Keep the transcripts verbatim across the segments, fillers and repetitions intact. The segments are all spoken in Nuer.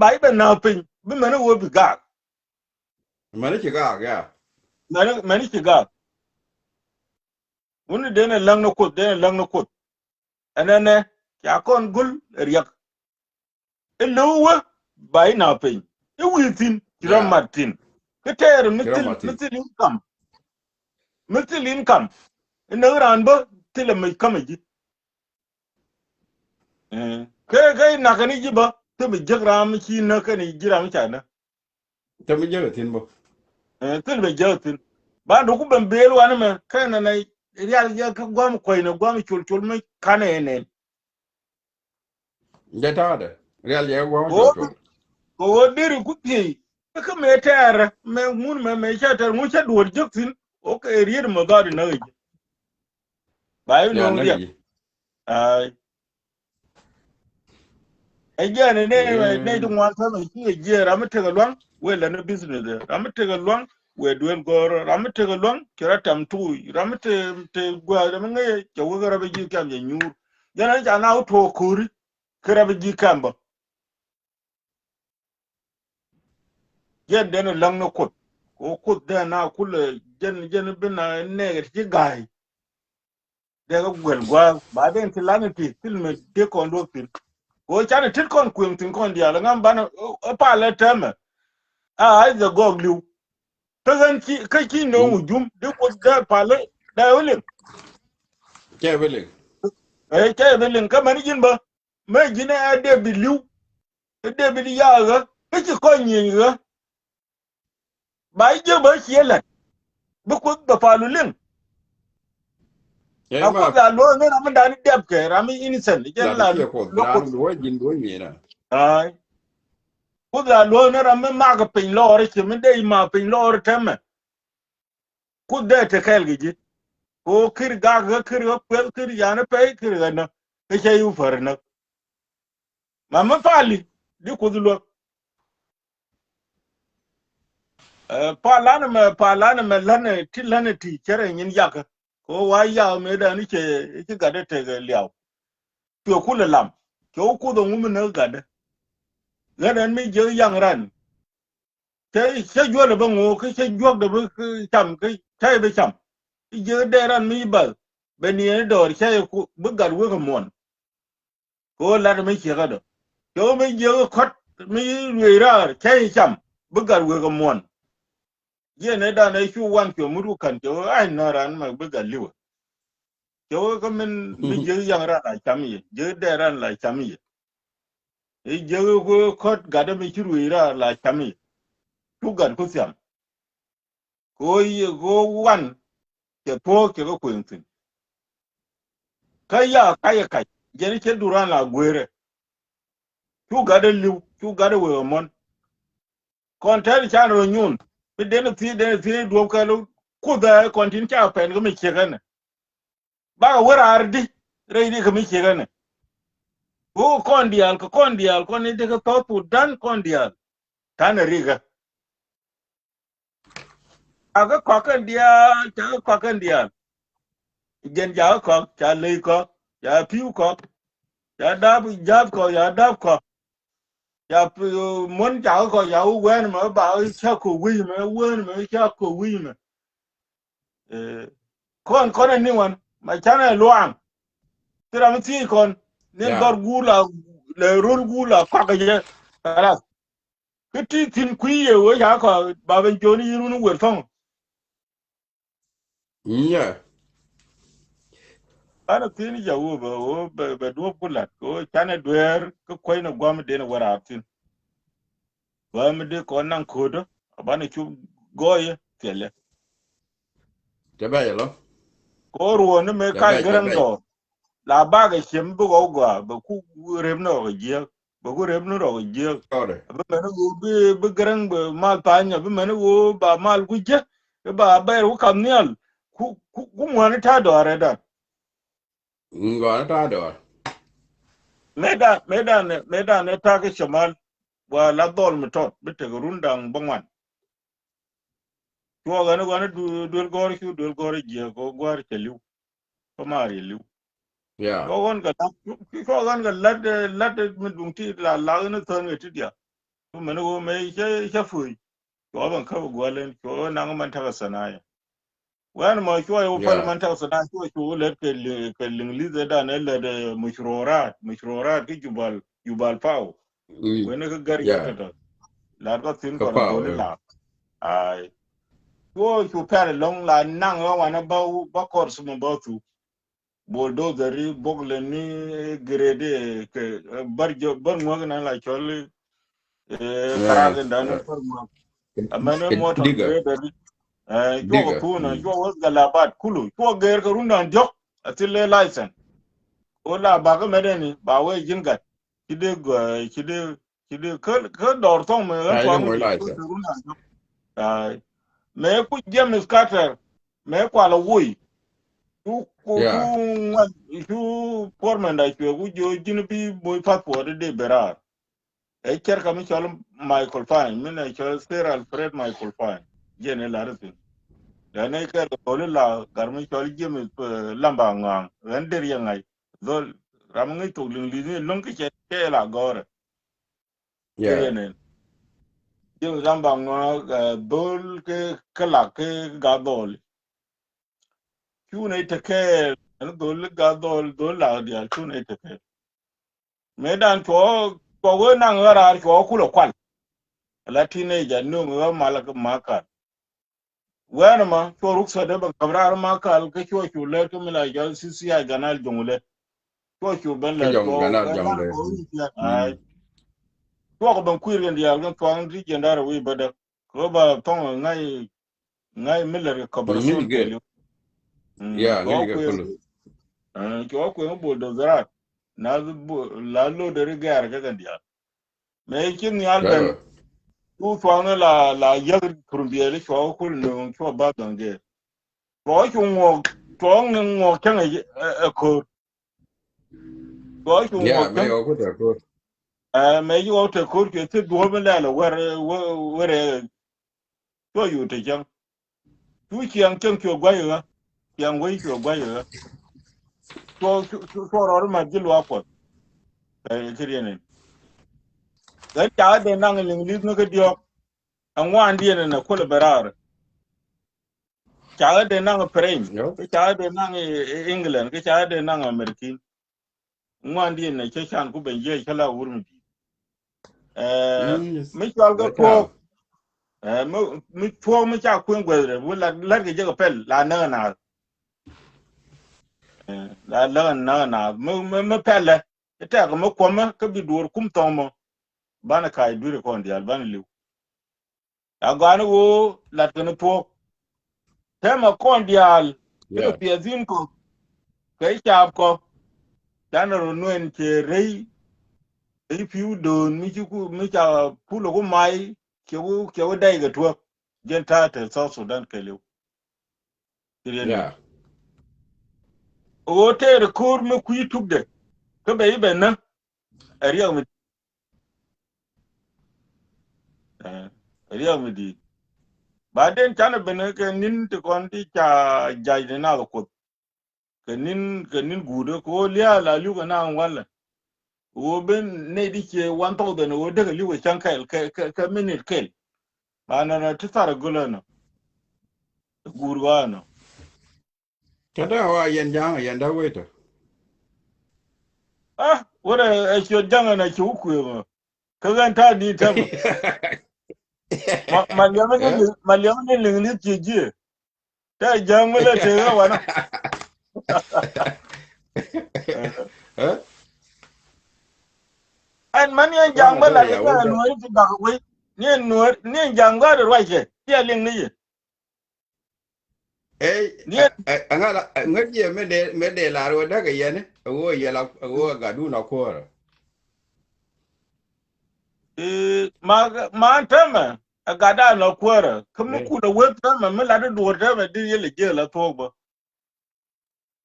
ba i̱ bɛ na̱a̱k piny, bi mɛn i̱ wä bi gaak. Mɛn i̱ ci gaak, ya. Mɛn i̱, mɛn i̱ ci gaak. Wuni denɛ läŋ ni Kuoth, denɛ läŋ ni Kuoth. Ɛnɛnɛ, ca kɔn gul riɛk. I̱ lo̱w wä, ba i̱ na̱a̱k piny. I̱ wi̱i̱ thi̱n, ci rɔ mat thi̱n. Kä tɛɛr mi thil, mi thil in kam. Mi thil in kam. I̱ näk raan bä, thilɛ mi kämɛ ji̱. Ɛ, kä, kä i̱ nakä ni ji̱ bä, thil mi jek ram mi ci näk kɛn ji̱ ram mi ca näk. Thil mi jek thi̱n bä. Ɛ, thil mi jek thi̱n. Ba duk ku ben beel wanɛ mɛ, kɛn nɛ rial jɛ kä guam kuɛy nɛ guam col col mi kanɛ nɛn. Jɛ ta̱a̱dɛ. Rial jɛ guam col col. Kɛ ɣöö deri ku thiey. Kä mɛ tɛɛr, mɛ ŋun mɛ, mɛ cɛ tɛɛr, ŋun cɛ duɔ̱ɔ̱r jek thi̱n. Ok, riet mɛ dhɔt inä ɣä ji̱. Ba i̱ no̱o̱ŋ riɛk. Ai. Ɛ jɛn ɛ nɛ, nɛ ti ŋuan täämɛ ci ɛ jiɛ ram mi tekɛ luaŋ wëë lɛ ni business ɛ. Ram mi tekɛ luaŋ wëë duel gɔɔr. Ram mi tekɛ luaŋ ci rɔ tɛm tuuc. Ram mi te, te gua̱a̱th ram mi ŋäc cɛ wek rɔ bi ji̱ kɛm cɛ nyuur. Jɛn ɛ ca na wä tuɔɔk ko̱ri ki rɔ bi ji̱ kɛm bä. Jɛn den ɛ läŋ ni Kuoth. Kɛ wä Kuoth den na kulɛ jɛn, jɛn bi na nɛɛkɛ ti ci ga̱a̱c. Dee kɛ guɛl gua̱a̱th ba den ti la̱th ni ti thil mi dee kɔn duɔ̱k thi̱n. Kɛ ɣöö canɛ tet kɔn kuëŋ thi̱n kɔn diaal ŋa̱m banɛ ɛ palɛ tɛmɛ. A, a i̱ dhɛ gɔɔk li̱w. Kä ɣän ci, kä ci no̱o̱ŋ wä jum dee Kuoth dee palɛ dee wä liŋ. Cɛ wä liŋ. Ɛ cɛ wä liŋ kä mɛn ji̱n bä. Mëë ji̱n ɛ David li̱w. Ɛ David yaak ɣä kä ci kɔc nyieny ɣä. Ba i̱ jiök bä ciɛ la̱t. Bi Kuoth bɛ pal wä liŋ. Ɛ Kuoth la luɔ̱ɔ̱ŋ ni ram mi da̱a̱n i̱ dɛpkɛ ram mi innocent. Jɛn la luɔ̱ɔ̱ŋ Kuoth. Ai. Kuoth la luɔ̱ɔ̱ŋ ni ram mi makɛ piny lɔɔr i̱ ci mi dee i̱ mak piny lɔɔr i̱ tɛmɛ. Kuoth dee te kɛɛl kɛ ji̱. Ko kir gak ɣä kir ɣä kueth kir yan pɛy kir ɣä nä. Kä cɛ i̱ wä pär nä. Ma mi pali di Kuoth luäk. Ɛ, palan mɛ, palan mɛ länɛ ti länɛ ti cärɛ nyin yakä. Ko wa yak mëë dan i̱ cɛ i̱ ci gatdä tekɛ liaw. Cuɛ kulɛ lam. Cɛ wä Kuoth ɛŋu mi näk gatdä. Ɣän ɛn mi jiäk yaŋ ran. Cä, cä juɔlɛ bä ŋo̱o̱k, kä cä juɔkdɛ bä, kä cam, kä cä jɛ bä cam. I̱ jiäk dee ran mi bath bɛ niɛɛni dɔɔr cä jɛ ku bi gat wek kɛ muɔ̱n. Kɛ ɣöö lat mi ciek kä dɔ. Cɛ ɣöö mi jiäk kɔt mi ruëëc raar cä jɛ cam bi gat wek kɛ muɔ̱n. Jiɛn ëë danɛ cu wan cuɛ mut ku ka̱n cɛ ɣöö a nä ran mɛ bi gat li̱wä. Cɛ ɣöö kä min mi jiäk yaŋ ran la cam yɛ, jiäk dee ran la cam yɛ. I̱ jiäk ɣöö kɔt gatdä mi ci ruëëc raar la cam yɛ. Cu gat ku thiam. Kɛ ɣöö yɛ, kɛ ɣöö wan cɛ thuɔ̱ɔ̱k cɛ kɛ kuëŋ thi̱n. Kä ya kac ɛ kac jɛn cɛ duran la gueerɛ. Cu gatdä li̱w, cu gatdä wëë ɛ muɔ̱n. Kɔn tɛn can rɔ nyun mi den thiec, den thiec duɔ̱p kɛl. Kuoth ɛ kɔn tin ca pɛn kä mi ciek ɛnɛ. Bakɛ wä raar di rɛy di kä mi ciek ɛnɛ. Wä kɔn diaal, kɛ kɔn diaal, kɔn ni di kä South Sudan kɔn diaal. Tanɛ rikä. Ca kä kɔk kɛn diaal, ca kä kɔk kɛn diaal. Jɛn ca kä kɔk, ca ley kɔk, ca pi̱w kɔk, ca dap jath kɔk, ca dap kɔk. Ca pi-, muɔ̱n ca kä kɔk, ca wä wɛn mɛ ba cä kɔ wi̱i̱ mɛ, wɛn mɛ cä kɔ wi̱i̱ mɛ. Ɛ, kɔn, kɔn ɛ ni wan ma canɛ luaŋ. Ti ram mi thiec kɔn ni dhɔr guur la, lɛ rol guur la kɔak kɛ jɛ. Kalas. Kä ti thi̱n kui̱ yɛ wee ca kɔ ba ben jiɔni yirun wel thɔŋ. Nyɛ. Banɛ thi̱n ca wee bɛ, wee bɛ, bɛ duɔ̱p ku lat kɛ wee canɛ dueer kä kuecnɛ gua̱a̱m den wä raar thi̱n. Gua̱a̱m den kɔn naŋ ko̱o̱dä a banɛ cu gɔɔyɛ thilɛ. Cɛ bɛc ɛlɔ. Kɛ wee ruɔ̱ɔ̱ni mëë kac Gäräŋ dɔɔr. La bakɛ ciem bi gɔw gɔaa bɛ ku rep ni rɔk jiääk. Bɛ ku rep ni rɔk jiääk. Bi mɛn ɣöö bi, bi Gäräŋ bi mal pa̱ny, bi mɛn ɣöö ba mal ku jiäk. Bi ba bɛr ku kap nhial. Ku, ku, ku ŋuani ta̱a̱ dɔaarɛ dan. Ŋuani ta̱a̱ dɔaar. Mëë dan, mëë dan, mëë dan ɛ ta̱a̱ kä cɛ mal. Wa la dhɔl mi tɔt bi tek run da̱ŋ bä ŋuan. Cuɔ ɣän ɣän du-, duel gɔ̱r cu duel gɔ̱r jiɛ kɔ gua̱r cɛ li̱w. Kä maar yɛ li̱w. Cuɔ ɣän kɛ lat, cuɔ ɣän kɛ lat, eh, lat mi duŋ ti la lak ni thän kɛ ti diaal. Ku mɛn ɣöö mëë cä, cä puc. Cuɔ ben käp gua̱l ɛn, cuɔ naŋ man tekɛ sanaya. Wɛn mɔ cuɔ yɛ wä päl man tekɛ sanaya, cuɔ cu lɛt kɛ li-, kɛ liŋ li̱th ɛ dan ɛ lɛt, eh, mucrorat, mucrorat ki Jubal, Jubal Paw. Wen kä gɛr yɛ tɔtɔ. Lat kä thin kɔn bol la. Ai. Cuɔ cu pɛr lɔŋ la naŋ ɛ wanɛ ba, ba kɔr sumɛ ba thu. Bulldozer i bok lɛ ni grade, eh, kɛ, eh, bar jɔ, bar ŋuak na la cɔl, eh, karak in dan bar ŋuak. Amɛn mɔtɔ grader i, eh, cuɔ kɛ thun, cuɔ wä galabat kulu, cuɔ ger kɛ rundan diɔk, a thil lɛ license. Wä la bak mɛ deni, ba wee jin gat. Ci dee gɔaa, ci dee, ci dee kä, kä dɔɔr thɔŋ mɛ ɣän tuaŋ mɛ dee kä run na jɔk. Ai. Mɛ ku James Carter, mɛ kual a woi. Cu, cu, cu ŋuan, cu puɔr mɛn da cuɛ ku jiö ji̱n bi moc passport dee ben raar. Ɛ cɛr ka mi cɔl Michael Fine, min ɛ cɔl Sir Alfred Michael Fine. Jiɛn ɛ lar thin. Lɛn ɛ kɛl kɔli la gar mi cɔl James, eh, Lamba Ŋɔaŋ. Ɣän der yɛ ŋa̱c. Dhol, ram ŋäc thok liŋ li̱th ni lo̱ŋ kɛ cɛ, cɛ la gɔrɛ. Kɛ yɛ nɛn. Ji̱ ram ba ŋɔak, eh, dhol kɛ, kɛ lak kɛ gat dhol. Cu nɛ tekɛ, ɛn dhol gat dhol, dhol lak dial cu nɛ tekɛ. Mëë dan cuɔ, cuɔ wee naŋ ɣä raar cuɔ kulɛ kual. La teenager nuŋ ɣä mal kɛ makal. Wɛn ɛmɔ cuɔ ruksa dee bɛ gap raar Makal kä cuɔ cu lɛr kä mi la jɔl C C I Ganal Joŋlɛ. Cuɔ cu ben lɛr cuɔ Ganal Joŋlɛ. Ai. Cuɔ kɛ ben kui̱r kɛn diaal kɛn thuaŋ ti jiɛn da̱r wi̱i̱ bädäk. Kɛ ba thɔŋ ŋa̱c, ŋa̱c mi lɛr kɛ kɔbɛr thon kɛɛliw. Ya, ŋa̱c kɛ kulu. Cuɔ kueŋ bulldozerat. Na la loderi gɛɛr kɛ kɛn diaal. Mëë ci nhial ben. Cu thuaŋni la, la yäk kurumbiɛɛli cuɔ kul ni cuɔ ba dhɔŋ gɛɛr. Cuɔ cu ŋuɔk, cuɔ ŋuɔk cäŋ ɛ, ɛ ko̱r. Cuɔ cu ŋuɔk cäŋ. Ɛ, mëë ci ɣɔw te ko̱r cuɛ thi duɔ̱ɔ̱p in lɛl ɛ wɛr, wɛr, wɛr ɛ. Cuɔ cu te cäŋ. Cu ciɛŋ cieŋ cuɛ gua̱c ɣä. Ciɛŋ wec cuɛ gua̱c ɣä. Cuɔ, cuɔ, cuɔ rɔɔd mat ji̱ luaak Kuɔth. Ɛ, kɛ riɛn in. Ɣän ca ɣä dee naŋ liŋ li̱th ni kä diɔ̱ɔ̱k. Ɛ ŋuandiɛn in ɛ kuɔl ɛ bɛ raar. Ca ɣä dee naŋ French. Kä ca ɣä dee naŋ England. Kä ca ɣä dee naŋ American. Ŋuandiɛn ɛ cä can ku ben jiɛc cä la wur mi di̱i̱t. Ɛ, mi cual kɛ puɔ̱k. Ɛ, mi, mi puɔ̱k mi ca kueŋ guɛth rɛ, wä lat, lat kɛ jɛ kɛ pɛl, la näk naath. Ɛ, la näk, näk naath. Mi, mi, mi pɛlɛ, tɛk mi kuɔmɛ, kä bi duɔr kum thɔŋ mɔ. Banɛ kac dui̱r kɔn diaal, banɛ li̱w. A gɔaa ni ɣöö lat kɛn puɔ̱k. Tɛmɛ kɔn diaal, kɛ piɛthi̱n kɔ, kɛ caap kɔ. Canɛ rɔ nuɛn cɛ rɛy, rɛy pi̱w do̱o̱n mi ci ku, mi ca pul ku may, cɛ ku, cɛ ku dɛy kɛ tuäk. Jɛn ta̱a̱ te South Sudan kɛɛliw. Ci riɛn ni. Ɣöö tëër ko̱r mi kui̱ tukdɛ. Kä bɛ i̱ bɛ nä. Ɛ riɛk mi, ɛ, ɛ riɛk mi di̱i̱t. Ba den canɛ ben kɛ ni̱n ti kɔn ti ca jac ni nath Kuoth. Kɛ ni̱n, kɛ ni̱n guut kɛ ɣöö lia̱a̱ la li̱w kɛ naŋ walɛ. Ɣöö ben nɛy di ciɛ one thousand ɣöö däk li̱w kɛ cäŋ kɛl, kɛ, kɛ, kɛ minit kɛl. Ba nɔnɔ ti thar ɛ gölä nɔ. Guut ɣɔaa nɔ. Tɛ dee wa yɛn ja̱a̱ŋ, yɛn dee wee tɔ. Ah, wut ɛ, ɛ ciöt ja̱ŋ ɛn ɛ ci wä kuëëŋ ɔ. Kä ɣän ta̱a̱ ni tɛm. Ma, ma liɛm ni, ma liɛm ni liŋ ni ci jiɛ. Tɛ ja̱a̱ŋ mi lɛ tëë ɣä wanɔ. Ɛn ma ni ɛn ja̱a̱ŋ mi la ni ɛn nuɔ̱ɔ̱ri ti dak wei. Ni ɛn nuɔ̱ɔ̱ri, ni ɛn ja̱a̱ŋ gɔaa di ruac kɛ. Ti ɛ liŋ ni yɛ. Ey, ŋa la, ŋa jiɛ mi dee, mi dee lar wä däk yɛn, a wä yɛl a, a wä gatdun a kuɔrä. Ma, ma tämɛ, a gatdan a kuɔrä. Kä mi kul a wä tämɛ, mi lat duɔr tämɛ, di yɛl a jiɛ la thuɔk bä.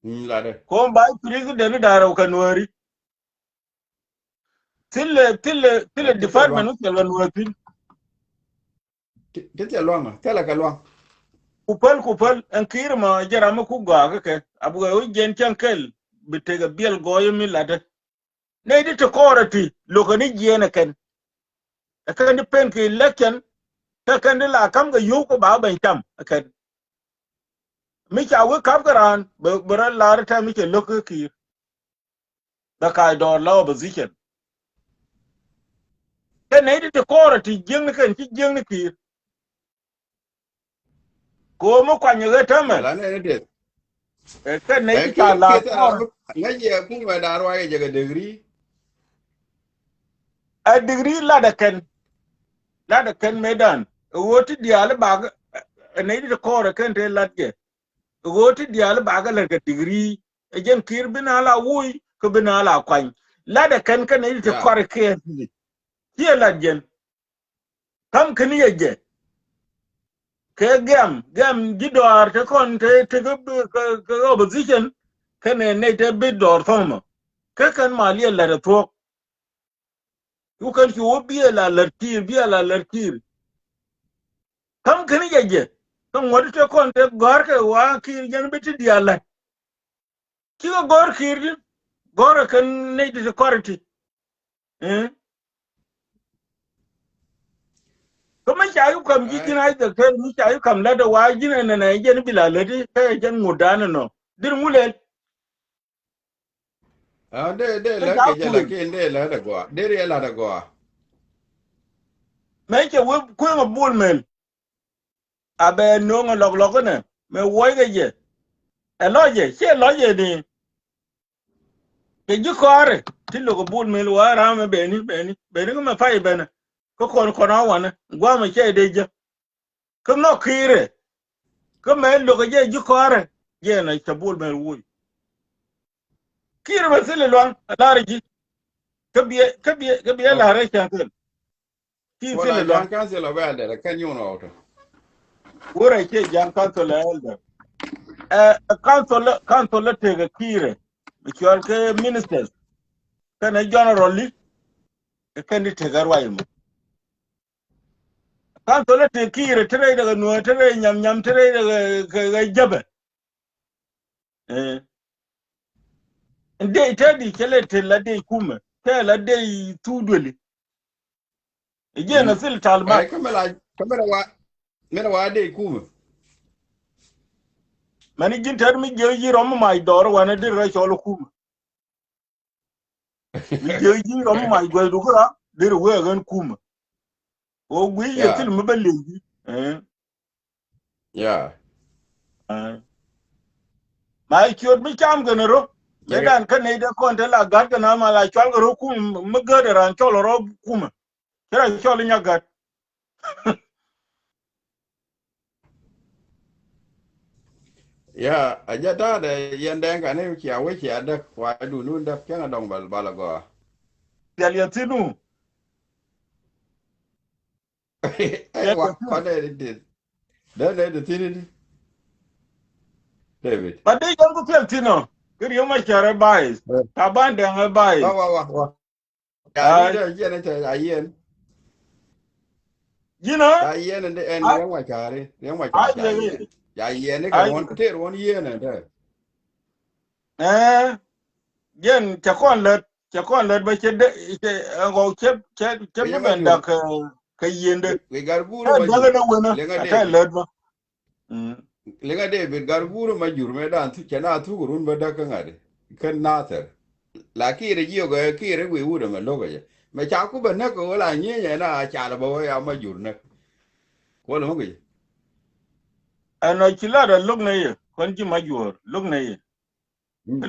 Latdɛ. Kom ba president darɛ wä kɛ nuɔri. Thilɛ, thilɛ, thilɛ department wä kɛ la nuɔri thin. Ti, ti thil luaŋ, thilɛ kɛ luaŋ. Ku päl, ku päl, ɛn Kiir mɔ jɛ ram mi ku gɔaa kä kɛ. A bukɛ wä jiɛn cäŋ kɛl, bi tekɛ biɛl gɔɔyä mi latdɛ. Nɛy ti ti kɔɔrɛ ti, lo̱kɛ ni jiɛn ɛ kɛn. Ɛ kɛn di pen kɛ election, kä kɛn di la kam kɛ yio̱w kɛ ba ben cam. Ɛ kɛn mi ca wek kap kɛ raan bɛ, bɛ rɔ lar tɛm mi cɛ lo̱k kɛ Kiir. Bɛ kac dɔɔr la opposition. Kɛ nɛy ti ti kɔɔrɛ ti jiäkni kɛn ci jiäkni Kiir. Kɛ ɣöö mi kuany ɣä tämɛ. Ala nɛy ni teth. Ɛ kɛ nɛy ti ca la kɔɔr. Ŋäc yɛ kumɛ da̱a̱r wa yɛ jɛ kɛ degree. Ɛ degree latdɛ kɛn. Latdɛ kɛn mëëdan. Ɛ ɣöö ti diaal i̱ bakɛ, ɛ nɛy ti ti kɔɔrɛ kɛn te lat jɛ. Ɛ ɣöö ti diaal i̱ bakɛ lät kɛ degree. Ɛ jɛn Kiir bi na la wuuc kä bi na la kuany. Latdɛ kɛn kɛn nɛy ti ti kɔɔrɛ kɛn ti. Ciɛ lat jɛn. Kam keni yɛ jɛ. Kɛ gɛm, gɛm ji̱ dɔaar te kɔn te, te kä, kä, kä opposition, kɛnɛ nɛy te bi dɔɔr thɔmɔ. Kä kɛn mal yɛ lät ɛ thuɔ̱k. Cu kɛn cu wä bi ɛ la lät Kiir, bi ɛ la lät Kiir. Kam keni yɛ jɛ. Kä ŋuɔ̱t te kɔn te gɔ̱a̱r kɛ wa Kiir jɛn bi ti diaal lät. Cikɛ gɔ̱r Kiir di gɔ̱r ɛ kɛn nɛy ti ti kɔrɛ ti. Kä mi ca yuk kam ji̱ ji̱n a jɛ kɛn mi ca yuk kam lat ɛ wa ji̱n ɛ nɛnɛ jɛn bi la lät i̱ kä jɛn ŋut dan ɛnɔ dir ŋu lɛl. Dee dee lät kɛ jɛ lakin dee lät ɛ gɔaa dee riɛ lat ɛ gɔaa. Mɛ cɛ wee kueŋ ɛ bul mɛl. A bɛ no̱o̱ŋ ɛ lɔk lɔk inɛ mɛ wuɔc kɛ jɛ. Ɛ lɔcɛ ciɛ lɔcɛ ni. Kɛ ji̱ kɔaarɛ ti lo̱k ɛ bul mil wä ram ɛ beni beni beni kä mɛ pay bɛnɛ. Kä kɔn kɔn a wanɛ guamɛ cɛ dee jɛ. Kä nhɔk Kiirɛ. Kä mɛ lo̱k ɛ jɛ ji̱ kɔaarɛ jɛ nɛ cɛ bul mil wuc. Kiirɛ mɛ thil iluaŋ ɛ lar ji̱. Kä biɛ kä biɛ kä biɛ lar ɛ cɛ thil. Kiir thilɛ luaŋ. Ja̱a̱ŋ council of elder kɛn nyuun ɣɔw tɔ. Wurɛ ciɛ ja̱a̱ŋ council of elder. Ɛ council council lä tekɛ Kiirɛ mi cual kɛ ministers kɛnɛ general li. Kɛn di tekɛ ruac mɔ. Council lä tek Kiirɛ te rɛy dɛkɛ nuɔ̱ɔ̱ te rɛy nyam nyam te rɛy dɛkɛ kɛ jäbɛ. Ɛ dee te di cɛ lɛ te la dee kumɛ kɛ la dee thuk dueli. Ijiɛn a thil tal ma. Kä mɛ la kä mɛ la wa mɛ la wa dee kumɛ. Mɛni ji̱n tɛt mi jiɛ yi rɔm mac dɔɔr wanɛ dir rɔ cɔl kumɛ. Mi jiɛ yi rɔm mac guɛc du kira dir wee ɣän kumɛ. O gui yɛ thil mi bä liŋ ji̱. Ya. Ma ciöt mi cam kɛn rɔ. Mëë dan kä nɛy dee kɔn te la gat kɛn ama la cual kɛ rɔ kumɛ mi gät ɛ ran cɔl rɔ kumɛ. Cɛ rɔ cɔl inya gat. Ya a jɛ ta̱a̱dɛ yɛn dɛŋ kani cia wä cia däk wa dun wun däk cäŋ a dɔŋ bal bal a gɔaa. Pial yɛ thinu. Ɛ wa kɔn dɛ di dee dee di thini di. David. Ba dee jɔn ku pial thinu. Kiri yom a cɛ rɛ bai. Taban dɛŋ rɛ bai. Wa wa wa wa. Ay. Jiɛn a cɛ a yɛn. Ji̱n a? A yɛn ɛn riɛŋ wa cari riɛŋ wa cari. Ya yɛn ni kɛ ɣɔn ter ɣɔn yɛn ɛn tɛ. Ɛɛ jiɛn cɛ kɔn lät cɛ kɔn lät bä cɛ de cɛ ɛŋɔ cɛ cɛ cɛ bi bɛn dak kɛ yɛn de. Wi gar buur bä jur. Dak ɛn a wen a cɛ lät bä. Liŋa David gar buur ma jur mɛ dan cɛ na thuk run bä däk kä ŋa̱t kän Nathir. La kiirɛ jiök ɛ kiirɛ wi̱i̱ wut ɛmɛ lo̱k ɛ jɛ mɛ ca ku bä näk kɛ ɣöö la nyieny ɛ na ca lɛ bä wä ya ma jur näk. Kuɔl ɛmɛ kɛ jɛ. Ɛn ɔ ci lat ɛ lo̱k nɛ yɛ kɔn ji̱ ma juɔ̱ɔ̱r lo̱k nɛ yɛ.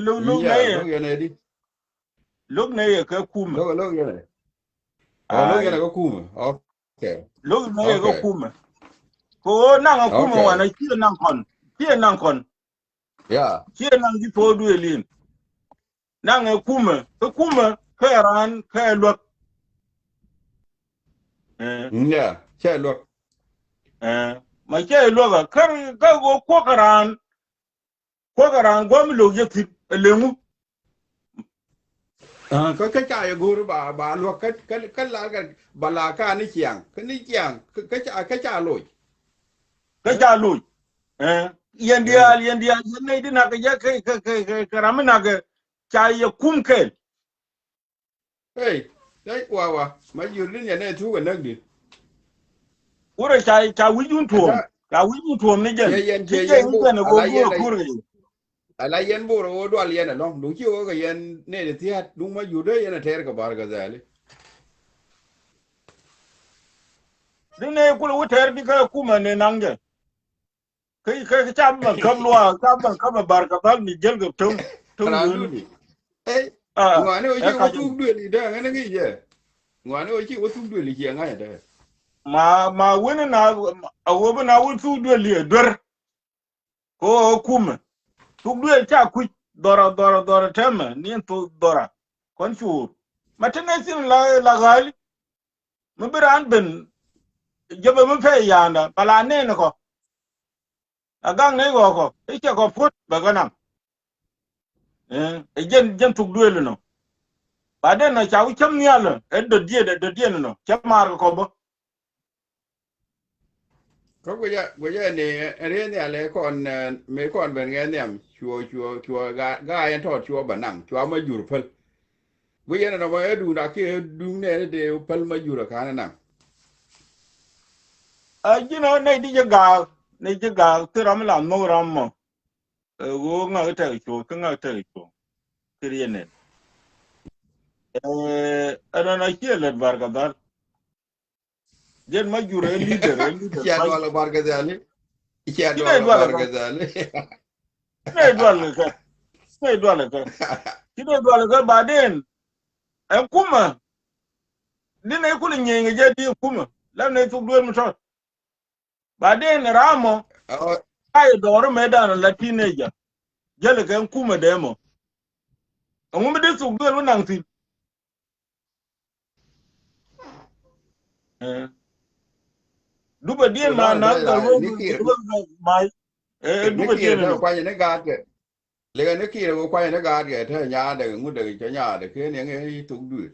Lo̱k lo̱k nɛ yɛ. Lo̱k yɛn ɛ di. Lo̱k nɛ yɛ kɛ kumɛ. Lo̱k lo̱k yɛn ɛ. Ɔ lo̱k yɛn ɛ kɛ kumɛ. Ɔ. Lo̱k nɛ yɛ kɛ kumɛ. Kɛ ɣöö naŋ ɛ kumɛ wanɛ ciɛ naŋ kɔn ciɛ naŋ kɔn. Ciɛ naŋ ji̱ po̱o̱du ɛ li̱n. Naŋ ɛ kumɛ kä kumɛ kä ɛ raan kä ɛ luäk. Cɛ luäk. Ma cɛ luäk ɛ kä kä ɣöö kuɔk ɛ raan. Kuäk ɛ raan gua̱a̱m lo̱k yɛ thi̱n ɛ leŋu. Kä kä ca yɛ go̱o̱r ba ba luäk kä kä kä la kä ba la ka ni ciaŋ kä ni ciaŋ kä kä ca kä ca loc. Kä ca loc. Yɛn diaal yɛn diaal yɛn nɛy di nak kɛ jɛ kɛ kɛ kɛ kɛ ram mi nak kɛ ca yɛ kum kɛn. Hey. Tɛc wa wa. Ma jur din yɛn ɛ thuk ɛ näk di. Wurɛ ca, ca wi̱c wun tuɔm. Ata. Ca wi̱c wun tuɔm ni jɛn. Ciɛ yɛn, ci ciɛ jɛn yɛn bor. Jɛn ɛ ala go̱o̱r yɛn ɛ go̱o̱r ɛ. Ala yɛn bor ɛ wä dual yɛn ɛlɔ̱ŋ. Duŋ ci wä kɛ yɛn nɛy ti thia̱a̱t. Duŋ ma jur dee yɛn ɛ tɛɛr kɛ Bar Gazali. Di nɛy kulɛ wä tɛɛr di kä kumɛ ni naŋ jɛ. Kä, kä, kä ca bä käp luaak, ca bä käp ɛ Bar Gazal mi jäl kɛ töŋ, töŋ yun. Ey, ah, ŋuani wä ci wä thuk duël i dee ŋäni ŋi̱i̱c jɛ. Ŋuani wä ci wä thuk duël i ciɛ ŋa̱c dee. Ma, ma wen na, a wä bi na wä thuk duël i duer. Ko kumɛ. Thuk duël ca kuc, dhɔra, dhɔra, dhɔra tɛmɛ, ni thuk dhɔra. Kɔn cuur. Ma te nɛ thin la, la ɣali. Mi bi raan ben jɛ bɛ mi pɛy ya̱a̱nda bɛ la nɛɛni kɔ. A gaŋ nɛy ɣɔɔkɔ i̱ cɛ kɔ puɔ̱t bɛ kɛ naŋ. Ɛ jɛn, jɛn thuk duëël inɔ. Ba den nɔ ca wi̱c cäm nhial ɛ döt diet, ɛ döt diet inɔ cä maar kɛ kɔ bä. Kä guicɛ, guicɛ ni ɛ riey nhial ɛ kɔn, ɛ, mëë kɔn ben ŋɛ nhiam cuɔ, cuɔ, cuɔ ga, ga yɛn tɔɔt cuɔ bɛ naŋ, cuɔ ma jur päl. Guicɛ ni nɔmɔ ɛ duŋ dak kiɛ duŋ nɛɛni dee päl ma jur ɛ ka̱n ɛ naŋ. A ji̱n ɔ nɛy di ji̱ gaak, nɛy ji̱ gaak, thil ram mi la nhök ram mɔ. Ɛ ɣöö ŋak tɛk cuɔ, kä ŋak tɛk cuɔ. Thil yɛn nɛn. Ɛ, ɛnɔnɔ ciɛ lät Bar Gazal. Jɛn ma jur ɛ leader, ɛ leader. Cia dual ɛ Bar Gazali. Cia dual ɛ Bar Gazali. Ci nɛy dual kɛ kɛ. Ci nɛy dual kɛ kɛ. Ci nɛy dual kɛ kɛ baden. Ɛ kumɛ. Di nɛy kulɛ nyieny kɛ jɛ di kumɛ. Lɛm nɛy thuk duel mi tɔt. Baden ram mɔ. Ɔ. Ay dɔɔri mɛ dan la teenager. Jäl kɛ kumɛ dee mɔ. Ɛŋu mi di thuk duel mi naŋ thin. Ɛ. Dupɛ diɛn ma na gal wä ni kir ma. Ɛ, dupɛ diɛn ni kuany ni gaat kɛ. Lika ni kir wä kuany ni gaat kɛ te nyaadɛ ŋut dɛ cɛ nyaadɛ ken yɛŋ i̱ thuk duël.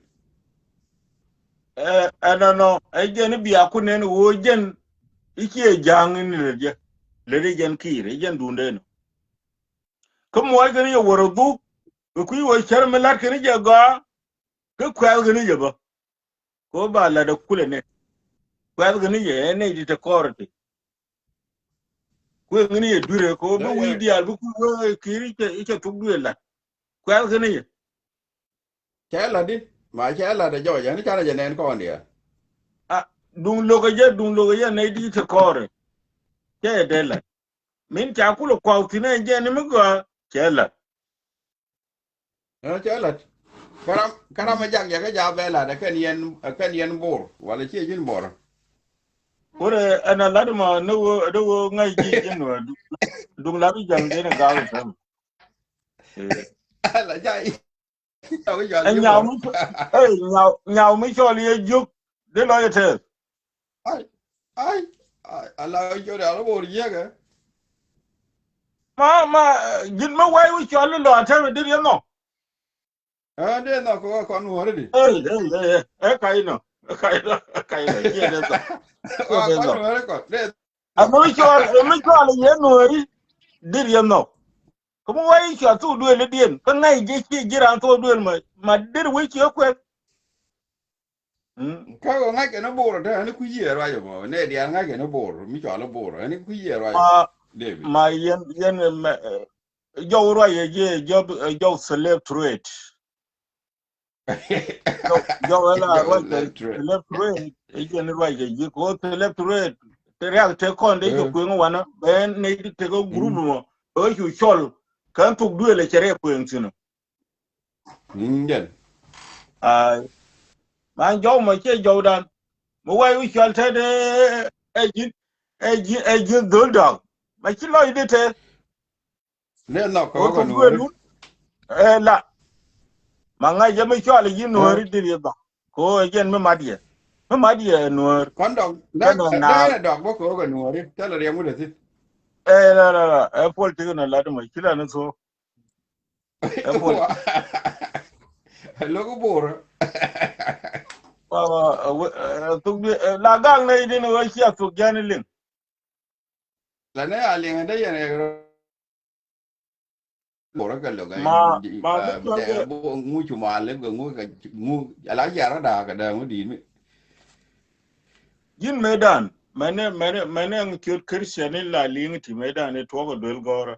Ɛ, ɛnɔnɔ ɛ jɛn i̱ bia kun nɛn wä jɛn i̱ ciɛ ja̱a̱ŋ in lät jɛ. Lät i̱ jɛn kir i̱ jɛn duundɛ nɔ. Kä muɔc kɛn i̱ jɛ wär ɛ dhuk. Kɛ kui̱ wä cär mi la̱t kɛn i̱ jɛ gɔaa. Kä kuɛth kɛn i̱ jɛ bä. Ko ba lat ɛ kulɛ ni. Kuɛth kɛn i̱ jɛ ɛ nɛy ti te kɔɔr ti. Kuɛth kɛn i̱ jɛ duirɛ ko bi wi̱i̱ diaal bi kui̱ wee kir i̱ cɛ, i̱ cɛ thuk duëë lat. Kuɛth kɛn i̱ jɛ. Cɛ lat di. Ma cɛ lat ɛ jɔɔc ɛn canɛ jɛ nɛn kɔn diaal. A, duŋ lokä jɛ, duŋ lokä jɛ nɛy di te kɔɔr. Cɛ jɛ dee lat. Min ca kulɛ kuaw thin ɛ jɛ ni mi gɔaa cɛ lat. Ɛ, cɛ lat. Karam, karam ɛ jak jɛ kä ja bɛ lat ɛ kɛn yɛn, ɛ kɛn yɛn bor. Wala ciɛ ji̱n bor. Wurɛ ɛn a lat ma ni wä, ni wä ŋa̱c ji̱ ji̱n wä. Duŋ lat i̱ ja̱ŋ jɛn ɛ ga̱a̱k i̱ tɛm. Ɛ. Ala ja i̱. Ɛ nyaw mi cɔl, ɛ, nyaw, nyaw mi cɔl yɛ jiök. Di lɔ yɛ tɛth. Ai, ai, ai, ala jɔri ala bor yɛkɛ. Ma, ma, ɛ, ji̱n mi wɛy wi̱c cɔl ni lɔ atɛm dit yɛ nhɔk. Ɛ, dit nhɔk kɛ kɔn wä ri di. Ɛ, ɛ, ɛ, ɛ, ɛ, ka̱c nɔ, ɛ, ka̱c nɔ, ɛ, ka̱c nɔ, ciɛ dit nhɔk. Wa kɔn wä ri kɔn, dit. Ɛ, mi cɔl, ɛ, mi cɔl yɛ nuɔri dit yɛ nhɔk. Kä mi wɛy cɔl thok duël idiɛn, kä ŋa̱c jɛ ciɛ ji̱ raan thok duël ma, ma dit wi̱c ciɛ kuɛth. Mm. Kä ɣöö ŋa̱ckɛ ni Bor te, ani kui̱ yiëë ruac ɛmɔ. Nɛ diaal ŋa̱ckɛ ni Bor, mi cɔal i̱ Bor, ani kui̱ yiëë ruac. Ma, David. Ma yɛn, yɛn, mɛ, ɛ, jɔw ruac ɛ ji̱, jɔw, ɛ, jɔw slave trade. Jɔw, jɔw ɛ la ruac kɛ slave trade. Slave trade, ɛ jɛn ruac kɛ ji̱, kɛ ɣöö slave trade, te riak te kɔn dee jɛ kueŋ wanɔ, bɛ nɛ tekɛ group mɔ, bɛ cu cɔl, kɛ thok duël ɛ cɛ rɛ kueŋ thi̱n ɔ. Ni jɛn. Ai. Man jɔw mɔ ciɛ jɔwdan. Mi wɛy wi̱c cɔl te de ɛ ji̱n, ɛ ji̱n, ɛ ji̱n dhol dɔk. Ma ci lɔcdi te. Ni nhɔk kɛ wä kɛ nuɔri. Ɛ la. Ma ŋa̱c jɛ mi cɔl ji̱ nuɔri diri dhɔk. Ko ɛ jɛn mi mat yɛ. Mi mat yɛ nuɔr. Kɔn dɔk. Nɛ, nɛ dɔk bä kɛ wä kɛ nuɔri. Thilɛ riɛm wut ɛ thi̱n. Ɛ la la la. Ɛ pol tik nɔ lat mɔ. Ci la ni thok. Ɛ pol. Lo̱k Bor. Wa, wa, ɛ, thuk di, ɛ, la gak nɛ idin wä cia thuk jani liŋ. La nɛ a liŋ ɛ dee yɛn ɛ Bor kɛ lok ma ma mi tuɔl kɛ ŋu cu ma lep kɛ ŋu kɛ ŋu ala jiara da kɛ da ŋu di mi. Jin medan mɛnɛ mɛnɛ mɛnɛ ŋu ciöt Christian in la liŋ ti medan in tuɔk duel gɔrä.